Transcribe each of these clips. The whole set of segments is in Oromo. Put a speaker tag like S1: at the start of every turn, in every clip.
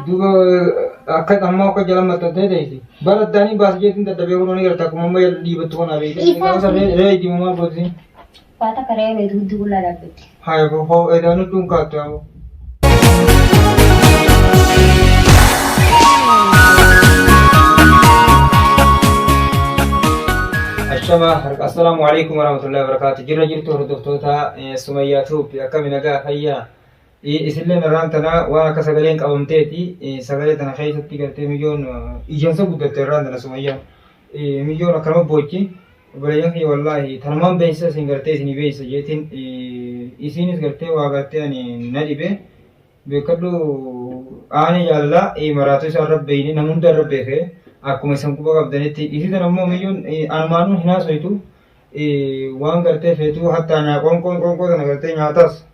S1: Duuba akka ammaa akka jala maxxantee teessi. Bara addaanii baas jeetiin dadhabee kun ni garta akkuma amma dhiibattu kana beekte. Gaafa re'ee itti maal gooti?
S2: Faata karee meetu hundi qullaa dhaabbatti.
S1: Haa hoo edaanu dhuunkaatti haa. Ashama harka assalaamu alaikum warahmatullahi wabarakatuh. Jirra jirtu hordoftoota Sumayyaa Tuubi akkami nagaa fayyaa. Isillee narraan tana waan akka sagaleen qabamteeti sagalee tana keessatti gartee miyyoon ijjansa guddatte irraan tana Sumayyaan. Miyyoon akkanuma boochi. Obboleeyyan kiyya wallaahi tanumaan beeksisa isin gartee isinii beeksisa jeetiin isiinis gartee waa gartee ani na dhibe beekadhu aanee jaalalaa maraatu isaa irra beeyne nama hunda irra beeke akkuma isin quba qabdanitti isii tana immoo miyyoon anumaanuu hin haasoytu waan gartee feetuu hattaa nyaa qoonqoon qoonqoo tana gartee nyaataas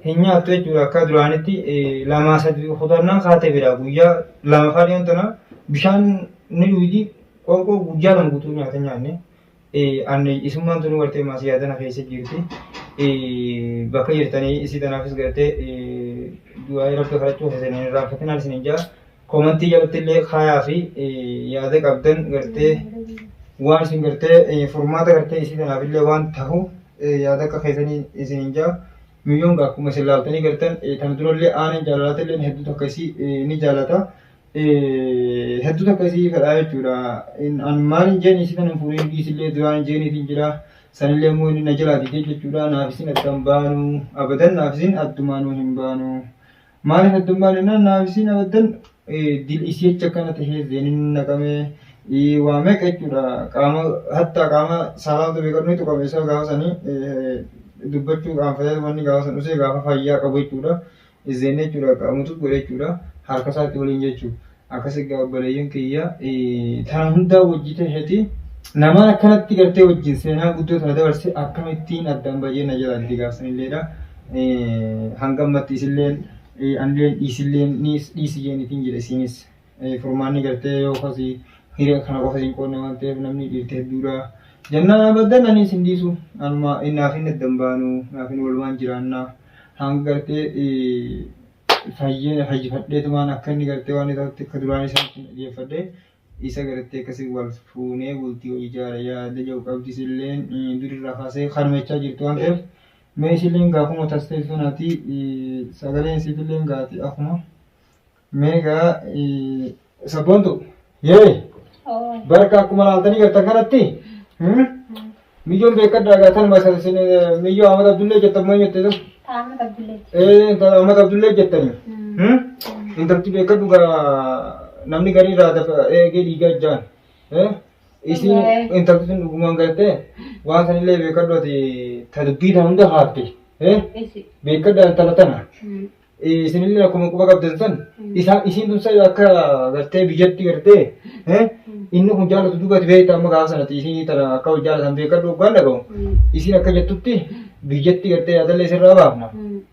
S1: hin nyaattu jechuudha akka duraanitti lamaa sadi kutannaan kaatee bira guyyaa lama faa dhiyoon tana bishaan ni dhuydi qoonqoo guyyaa 2 guutuu nyaata nyaanne anni isummaan tunu gartee maasiyaa tana keessa jirti bakka jirtanii isii tanaafis gartee du'aa rabbi kadhachuu keessan hin irraanfatinaan isin hin jaa komantii jalatti illee kaayaa fi yaada qabdan gartee waan isin gartee furmaata gartee isii tanaaf illee waan tahu yaada akka keessanii isin hin jaa miyyoon gaa akkuma isin laaltanii gartan tana durallee aaneen jaalalaatillee hedduu takka isii ni jaalata. Hedduu takka isii fedhaa jechuudha. An maal hin jeen isii tan hin fuudhin dhiisillee duraan jeeniitiin jira. Sanillee immoo inni na jalaa didee jechuudha. Naaf isin addan baanu abadan naaf isin addumaanuu hin baanu. Maaliif addan baanu jennaan naaf isin abadan dil isii jecha akkana tahee zeenin naqamee waa meeqa jechuudha. Qaama hattaa qaama saalaa hunda beekadhu ni tuqame isa gaafa sanii dubbachuu qaanfatee wanni gaafa san usee gaafa fayyaa qabu jechuudha. Izzeenne jechuudha qaamatu godhe jechuudha harka isaatti waliin jechuudha. Akkas egaa obboleeyyan kiyya tana hundaa wajji ta'eeti namaan akkanatti gartee wajjin seenaa guddoo tana dabarse akkamittiin addaan bajee na jala itti gaafsanilleedha. Hanga ammatti isilleen anilleen dhiisilleen dhiisi jeenitiin jedhe isiinis furmaanni gartee yoo kasi hiree kana qofa isin qoodne waan ta'eef namni dhiirti hedduudha. Jennaan abaddan ani isin dhiisu anuma naaf hin addan baanu naaf hin walumaan jiraannaa. Hanga gartee fayyee fayyifadheetumaan akka inni gartee waan ta'utti akka duraan isaatti dhiyeeffadhee isa gartee akkasii wal fuunee bultii wal ijaara yaada jedhu qabdi isilleen durirraa kaasee kanuma jechaa jirtu waan ta'eef mee isilleen gaafuma tastee sanaati sagaleen isiitilleen gaati akkuma Mee gaa sabboontu yee barka akkuma laaltanii gartan kanatti miyyoon beekadhaa gaa tanuma isa isin miyyoo Ahmad Abdullee jettan moo jette sun?
S2: Ahmad Abdullee.
S1: Ee intala Ahmad Abdullee jettani. Intalti beekadhu gaa namni garii irraa dafa eegee dhiigaa jaan. Isiin intalti sun dhugumaan gartee waan sanillee beekadhu ati ta dubbii tan hunda haafte. Beekadhaa intala tana. Isinillee akkuma quba qabdan san isaa isiin tun san akka gartee biyyatti gartee inni kun jaalatu duubatti beekta amma gaafa sanatti isiin tana akka wal jaalatan beekadhu hoggaan dhaga'u isiin akka jettutti biyyatti gartee yaadallee isirraa baafna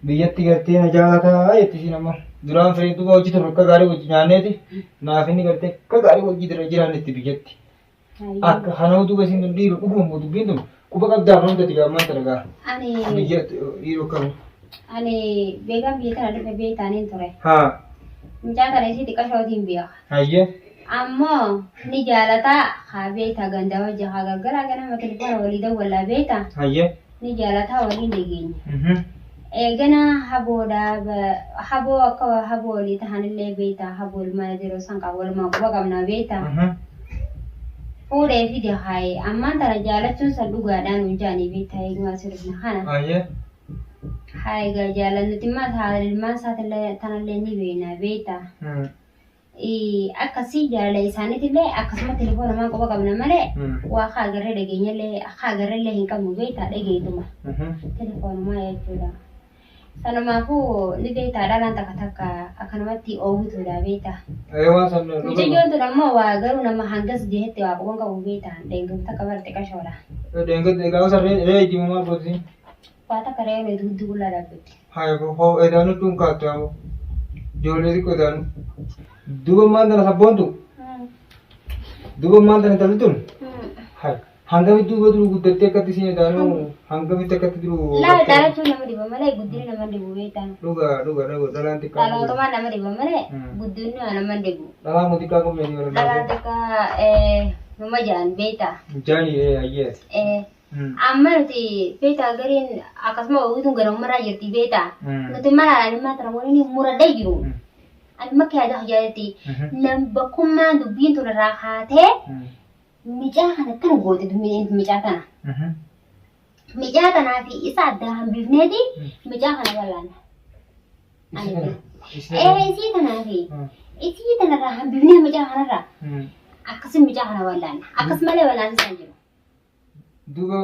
S1: biyyatti gartee na jaalataa jetti isiin amma duraan firee duuba hojii turre akka gaarii hojii nyaanneeti naaf inni gartee akka gaarii hojii jiraannetti biyyatti. Akka kana utuu isin tun dhiiru dhuguma immoo dubbiin tun quba qabdaa kan hundatti gaammaan tana gaa.
S2: Ani
S1: Biyya dhiiru akkam.
S2: ani beekan biyya tana dhufe beektaaniin ture.
S1: Haa.
S2: Mucaa tana isii xiqqashootiin beeka.
S1: Hayyee.
S2: Ammoo ni jaalataa haa beektaa gandaa hojii haa galgalaa ganama telefoona walii dawwallaa beektaa
S1: Hayyee.
S2: ni jaalataa waliin dhageenya. Eegana haboodha haboo akka haboo walii tahanillee beektaa haboo ilmaan yeroo san qaba walumaa quba qabnaa beektaa. Fuudhee fide haaye ammaan tana jaalachuun san dhugaadhaan nuun jaanii beektaa eeguma asii dhufne kana.
S1: Hayyee.
S2: Haa egaa jaalannuti immoo haala ilmaan isaa tanallee ni beekna beektaa. Akkasii jaalala isaaniitillee akkasuma telefoonumaan quba qabna malee waa akka agarree dhageenyallee akka agarreellee hin qabnu beektaa dhageetuma telefoonumaa jechuudha. Sanumaafuu ni beektaa dhalaan takka takka akkanumatti oowwituudha beektaa.
S1: Waan san
S2: Mucayyoon tun ammoo waa garuu nama hangas gahetti waa quban qabu beektaa dheengam takka bar xiqashoodha.
S1: Dheengatti gaafa san re'ee itti maal gooti?
S2: Waa takka re'ee meetu hudduu qullaa dhaabbatti.
S1: Haya hoo edaanu dhuunkaatti haa ijoollee xiqqoo edaanu. Duuba maal tana sabboontu? Duuba maal tana intalli tun? Haya. Hangamitti duuba duru guddattee akkatti isin edaanuu hangamitti akkatti duru.
S2: Laal dhalachuun nama dhiba malee guddinni nama dhibu beektaa.
S1: Dhuga dhuga dhuga dhalaan xiqqaa.
S2: Dhalootumaan nama dhiba malee guddinni nama dhibu.
S1: Dhalaan kun xiqqaa kun meeshaa
S2: Dhalaan xiqqaa numa jedhan beektaa.
S1: Jaani ayyee.
S2: Amma nuti beektaa gariin akkasuma oowwituun ganamumarraa jirti beektaa. Nuti mala alaalummaa tana waliin muradhee jiru. Ani makka yaada hojjetetti nam bakkummaan dubbiin tun irraa kaatee micaa kana akkana goote dubbiin micaa tana. Micaa tanaa fi isa adda hambifneeti micaa kana wallaana. Ee isii tanaa fi isii tanarraa hambifnee micaa kanarraa akkasii micaa kana wallaana. Akkas malee wallaansisaa hin jiru.
S1: Duuba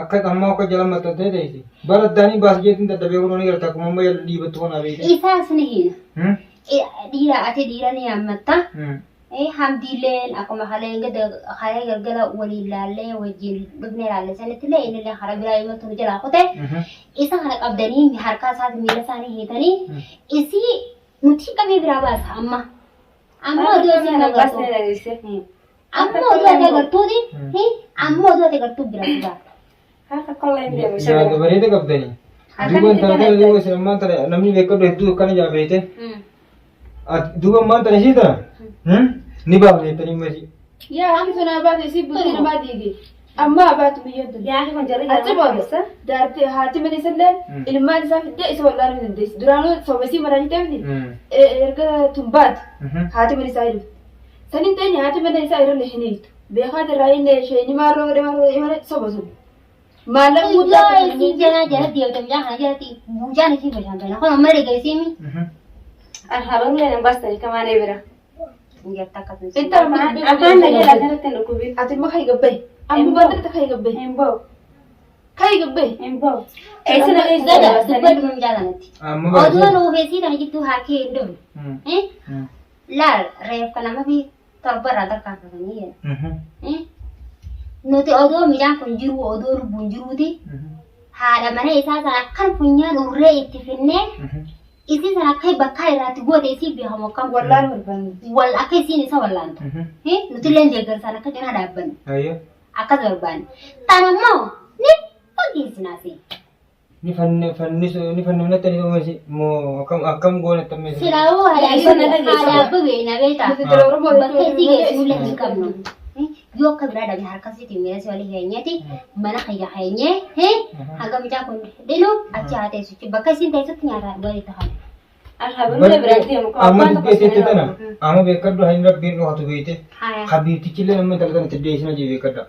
S1: akka ammaa akka jala maxxantee teessi. Bara addaanii baas jeetiin dadhabee kunoo ni garta akkuma amma jala dhiibattu kana beekte.
S2: Isaas ni hiina. Dhiira ati dhiira ni hammatta. Hamdiilleen akkuma kalee gada kalee galgala waliin laallee wajjin dhufnee laalle sanittillee innillee karaa biraa imaltu nu jalaa kute. Isa kana qabdanii harka isaati miila isaanii hiitanii isii nuti qabee biraa baasa amma. Amma oduu isiin agartu. Amma oduu ati agartuuti amma oduu ati agartuu biraa si baasa.
S3: Harka kolla hin deemu isa
S1: Yaada
S3: bira.
S1: bareeda qabdanii. Duuba intala tana duuba isin ammaan tana namni beekadhu hedduu akkana jaabeete. Duuba ammaan tana ishii tana ni baafne jettanii masii.
S4: Yaa hamtu naa baate isii bultii namaa diige. Amma baatu biyyoon tun.
S3: Yaa kun jarri
S4: Achi booda jaartii haati mana isallee ilmaan isaa fiddee isa wallaaluu dandeessi. Duraanuu soba isii maraachitee miti. Erga tun baate haati mana isaa hidhufte. Sanin ta'in haati mana isaa irra hin hiiktu. Beekaa irraa inni isheen maarroo godhe maarroo godhe malee soba sun. Maallaqa guddaa
S2: Yoo isii jala jala deemte mucaa kana jalatti mucaan isii bishaan bana. Kun amma dhageessii mi?
S3: Arhabarullee nan baastanii kamaanee bira.
S2: Ingarta akkasuma.
S4: Inta
S3: Afaan na jala asirratti hin dhukkubin.
S4: Ati immoo kayi gabbaye. Amma baatatti kayi gabbaye.
S3: Hin ba'u.
S4: Kayi gabbaye.
S3: Hin ba'u. Eessa na geessu
S2: Gada
S3: baastanii?
S2: dubbadhu mucaa kanatti.
S1: Amma
S2: Oduu
S1: baasee.
S2: nuuf isii tana jidduu haa kee hin dhufne. Laal reef kana mafi torba irraa tarkaanfatanii jedha. Nuti odoo midhaan kun jiru odoo lubbuun jiruuti haadha mana isaa sana akkan funyaan urree itti finnee isii sana akka bakkaa irraatti goote isii beekamu akkam
S4: Wallaan barbaanne.
S2: wal akka isiin isa wallaantu. Nuti illee deeggarsaan akka cinaa dhaabbannu
S1: Ayyee.
S2: akkas barbaanne. Tan ammoo ni fageessinaasi.
S1: Ni fanni fannisu ni fannifnattani dhumasi moo akkam akkam goonatti amma isin.
S2: Silaawuu haadha
S3: Isa na dhageessa.
S2: haadha abbaa beekna beektaa.
S4: Nuti dhala Oromoo
S2: Bakka itti geessinullee hin qabnu. Yoo akka biraa dhabne harkasitti miila si walii keenyati mana kiyya keenyee hanga mucaa kun dhilu achi haa teessuchi bakka isin teessutti nyaataa dhugaatii ta'an.
S3: Arhabarullee bira deemu.
S1: Amma dubbii isitti tana amma beekadhu hayin rabbiin dhokatu beeyte.
S2: Haya.
S1: Habiibtichillee amma intala tana itti dhiyeessina jee beekadha.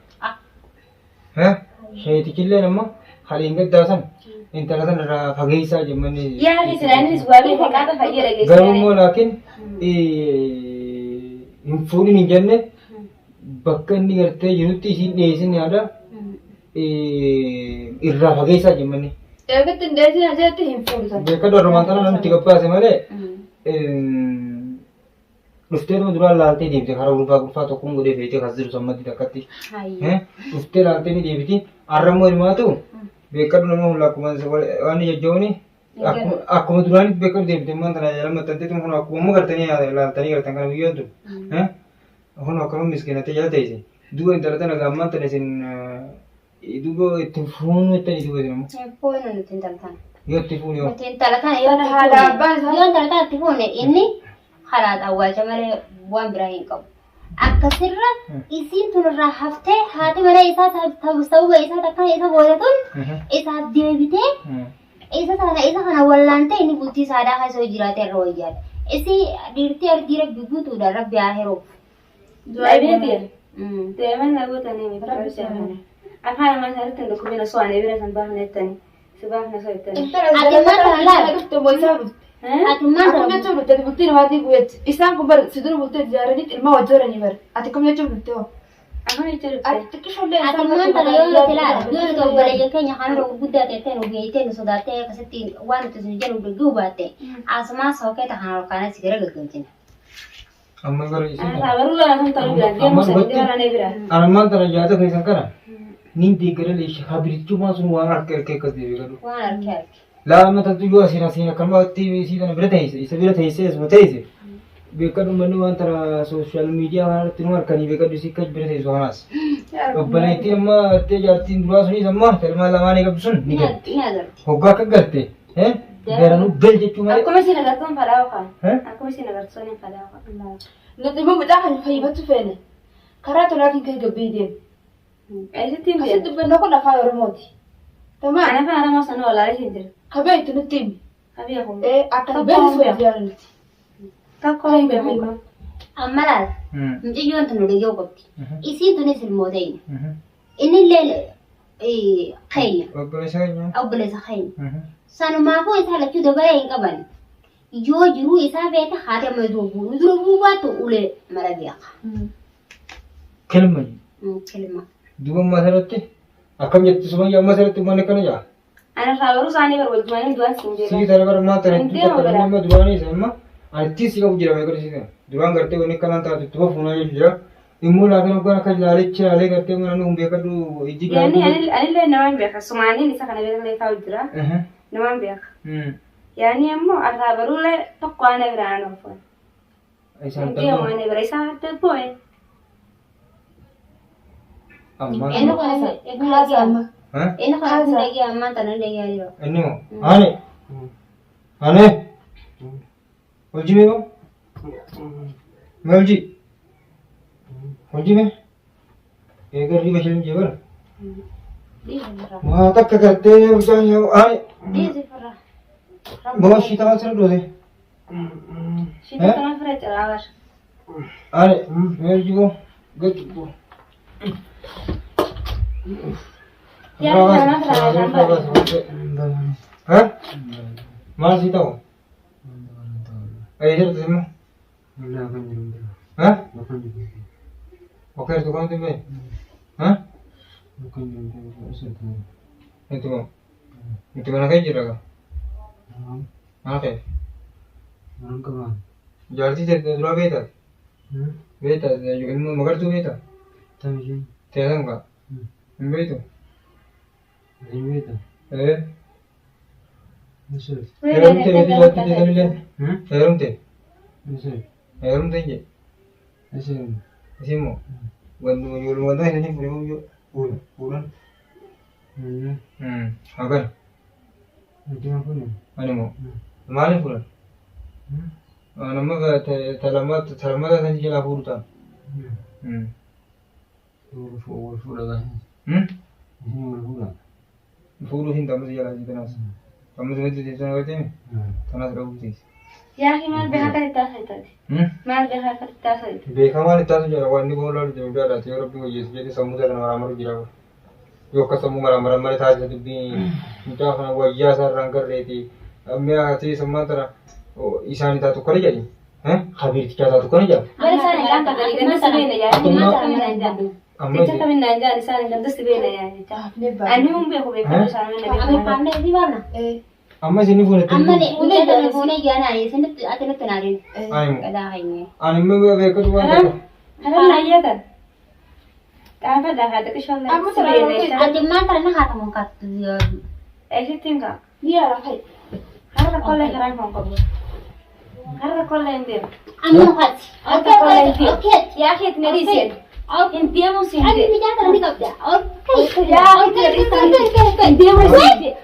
S1: Sheetichillee amma haliin gaddaa san intala tana irraa fageessaa jemmanni.
S3: Yaa fi silaanis waa beeku qaata fayyada
S1: Garuu
S3: geessanii.
S1: immoo laakiin hin fuudhin hin jenne bakka inni gartee jirutti isiin dhiyeessin yaada irraa fageessaa jemmanni.
S4: Eegatti hin dheesin ajeetti hin fuudhu sana.
S1: Beekadhu armaan tana namni itti gabbaase malee Dhuftee tuma duraan laaltee deebite karaa gurfaa gurfaa tokkoon godhee feetee kas jiru sammatti takkatti. Dhuftee laaltee ni deebiti. Har'a immoo hirmaatu beekadhu nama kun akkuma waan jajjabuni akkuma duraanitti beekadhu deebite immoo tana jala maxxantee tuma kun akkuma amma gartanii laaltanii gartan kana biyyoon tun. Kun akkuma miskiinattee jala teesse. Duuba intala tana gaammaan tana isin Duuba itti fuunuu jettanii duuba isin ammoo.
S2: Fuunu nuti intala tana.
S1: Yoo itti fuune hoo.
S2: Nuti intala tana yoo
S4: Tana
S2: itti
S4: haadha
S2: fuune
S4: abbaan isaa.
S2: yoo intala tana itti fuune inni karaa awwaalcha malee waan biraa hin qabu. Akkasirra isiin tun irraa haftee haati mana isaa sababa isaa takka isa goote tun isaaf deebitee isa kana isa kana wallaantee inni bultii saadaa keessa yoo jiraate irra wayyaadha. Isii dhiirtii ardii rabbi guutuudha rabbi haa heruuf.
S3: Du'aa Deeman na gootanii miti
S4: Rabbi si haa
S3: Afaan amaan isaanitti hin dhukkubin osoo ani bira san baafne jettanii. Si baafne osoo jettanii.
S4: Intala
S2: Ati maal
S4: jala
S2: laala?
S4: dhufte moo isaa dhufte?
S2: Ati maal
S4: Akkam jechuun dhufte ati bultii namaatii guyetti. Isaan kun bar si dura bultee ijaaranitti ilma wajjiranii bar. Ati akkam jechuun dhufte hoo?
S3: Afaan jecha dhufte.
S4: Ati xiqqishoollee
S2: Ati maal tana yoo nuti ilaala yoo nuti obboleeyyan keenya kan irra gurguddaa teettee nu geeyitee nu sodaattee akkasitti waan nuti isin jennu dhaguu baatte asumaa sookee takaan ol kaanee si gara gaggeessina.
S1: Amma gara isin kana.
S3: Arhabaruu lama sun ta'uu bira deemu san bira anee bira.
S1: Armaan tana yaada keessan kana nin deeggara leesha habirichumaan sun waan harka harka akkas deebi'e galu.
S2: Waan harki harki.
S1: Laa amma tantu yoo asiin asiin akkanumatti isii tana bira teesse isa bira teessee asuma teesse. Beekadhu manni waan tana sooshaal miidiyaa kanarratti nu harkanii beekadhu si akka bira teessu kanaas. Obboleettiin amma gartee jaartiin duraa sunis amma ilmaan lamaanii qabdu sun ni galte.
S2: Ni agarti.
S1: Hoggaa akka galte garanuu gal jechuu malee.
S3: Akkuma isin agartuun fadhaa okaa. Akkuma isin agartuun hin fadhaa okaa.
S4: Nuti immoo mucaa kan fayyifachuu feene. Karaa tolaatiin kan gabbii deemu.
S3: Eessatti hin
S4: Kasi
S3: beeku.
S4: dubbannoo kun afaan Oromooti. Tamaa
S3: Ana afaan Oromoo sana walaalee hin jiru.
S4: kabeetu nutti himi.
S3: Kabeeku.
S4: Akka
S3: Tokko
S4: beeku
S3: hin beeku.
S4: jira nuti.
S3: Tokko hin beeku.
S2: Amma laal mucayyoon tun dhaga'uu qabdi. Isiin tunis ilmoo ta'in. Inni illee keenya
S1: Obboleessa keenya.
S2: obboleessa keenya. Sanumaafuu isaa lachuu dabaree hin qaban. Yoo jiruu isaa beeka haati amma dura bu'u. Dura bu'uu baattu ulee mara beeka.
S1: Kilma.
S2: Kilma.
S1: Duuba ammaa asirratti akkam jetti sumayyaa amma asirratti uummanni akkana jaa.
S3: Ana irraa baruu isaanii bara wajjumaan du'an siin
S1: Sii
S3: jedhan.
S1: tana bara maa tana
S3: Hin
S1: hedduu
S3: deemu
S1: takka namni
S3: biraa.
S1: amma duraanii isa amma anittiin si qabu jira meeqa sii tana. Duraan gartee wanni akkanaan taatu itti fuunaa jechuudha jira. Immoo laakiin hoggaan akka ilaalichi ilaalee gartee mana nu hin beekadhu ijji
S3: Yaani anillee namaan beeka. Sumaaniin isa kana beekallee taa'u jira. Namaan beeka. Yaani ammoo irraa baruulee tokko ana biraa ana ofuun.
S1: Isaan
S3: Hin deemu
S1: ta'uu
S3: ana bira isaa adda bu'e.
S1: amma.
S2: Inni kun
S4: Kaasa amma.
S2: inni kun dhagee ammaa tana dhagee jiru.
S1: Inni moo? Ani. Ani. Hojii meeqa? Mee hojii? Hojii mee? Eegarri bashannanuu jee bara. Waa takka gartee mucaan yoo ani.
S2: Dhiisi firra.
S1: Bawa shita kan sirra dhoose.
S3: Shiita kana fira ciraa bara.
S1: Ani mee hojii koo gadi koo.
S3: Yaani kana fira ciraa bara.
S1: Ha? Maal sii ta'u? Eeyyatu immoo. Ha? Bakka jirtu kamtu hin beeku? Ha? Nuti nuti mana kee jirra gaa? Mana kee? Jaartii teessee duraa beektaa? Beektaa ilmoo magartuu beektaa? Teessan gaa? Hin beektu? Ee. Heerumte beektu jaartii teessan illee? Heerumte? Heerumte hin jedhe? Isin moo? Walumaa isanii fuudhee fuudhan. Hagan. Ani moo? Maaliif fuudhan? Nama talammataa sanii jalaa fuudhu ta'a. Fuudhuu hin ta'u jalaa si tanaas. Ammas wanti teessuma agartee tanaas dhabuu teessi.
S3: Yaa maal beekaa kan itti haasa'e Maal beekaa kan itti haasa'e?
S1: Beekamaan itti haasa'u jira waan inni boolaa jiru jaalaati yoo rabbi wayyeessu jedhe sammuu isaa kana maraamaru jira. Yoo akka sammuu maraamaran malee taasisa dubbii mucaa kana wayyaa isaa irraan garreeti. Mi'a ati sammaan tana isaanii taatu kana jedhi. Habiirtichaa taatu kana jedha.
S3: Bara isaan hin qaanfatanii gandasti beena yaa'anii maal kamiin naan jaan.
S1: Amma
S3: Jecha kamiin naan jaan isaan hin gandasti beena yaa'anii. Ani hin beeku beekamuu isaan hin
S2: Amma
S3: beeku.
S2: faamne si baafna.
S1: Amma isin fuunette.
S2: Amma mucaa tana fuunee jaanaa isinitti ati nutti naadin.
S1: Ani moo.
S2: Gadaa keenya.
S1: Ani immoo beekatu waan tokko.
S3: Kanan na iyyatan. Qaanfadhaa haa xiqqishoon
S4: Amma
S3: si beena jecha.
S2: Ati maal tana na haatamu kaattu.
S3: Eessatti hin qabu.
S4: Ni yaala fa'i.
S3: Har'a kollee karaa kan qabu. Har'a kollee hin deemu.
S2: Amma kaati.
S3: Har'a kollee hin deemu.
S2: Okay.
S3: Yaa keeti na dhiiseen. Hin deemu siin
S2: Ati
S3: jedhe.
S2: mucaa tana ni qabda. Okay.
S3: Yaa keeti na dhiiseen. Hin deemu siin jedhe.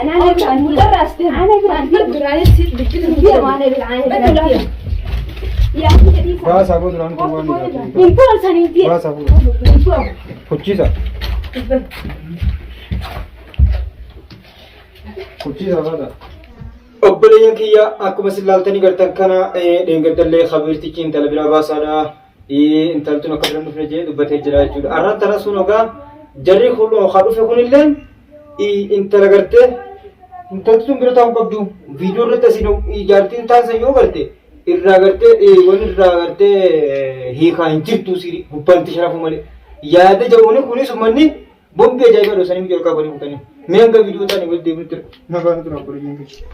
S3: Ana bira
S4: Mudarraas deemu.
S3: ana bira
S4: Duraanis
S3: hin deemu ana bira ana bira hin deemu. Yaa keeti dhiiseen.
S1: Baasaa boo duraan kun waan ni
S3: Hin tolchan hin deemu.
S1: Baasaa boo. Kuchisa. Kuchisa baasa. Obboleeyyan kiyya akkuma isin laaltanii gartan kana dheengaddallee kabiirtichi intala biraa baasaadha. Intaltuun akka biran dhufne jedhee dubbatee jira jechuudha. Arraan tana sun ogaa jarri kun haa dhufe kunillee intala gartee intalti sun bira taa'uu qabdu. Viidiyoo irratti asiin jaartiin taasisan yoo garte irraa gartee wanni irraa gartee hiikaa hin jirtu siri gubbaanti sharafu malee. Yaada jedhuuni kunis uummanni bombii ajaa'ibaa dhoosanii jalqabanii kutanii. Mee hanga viidiyoo ta'anii wal deebiin ture. Nagaan tura obboleeyyan kiyya.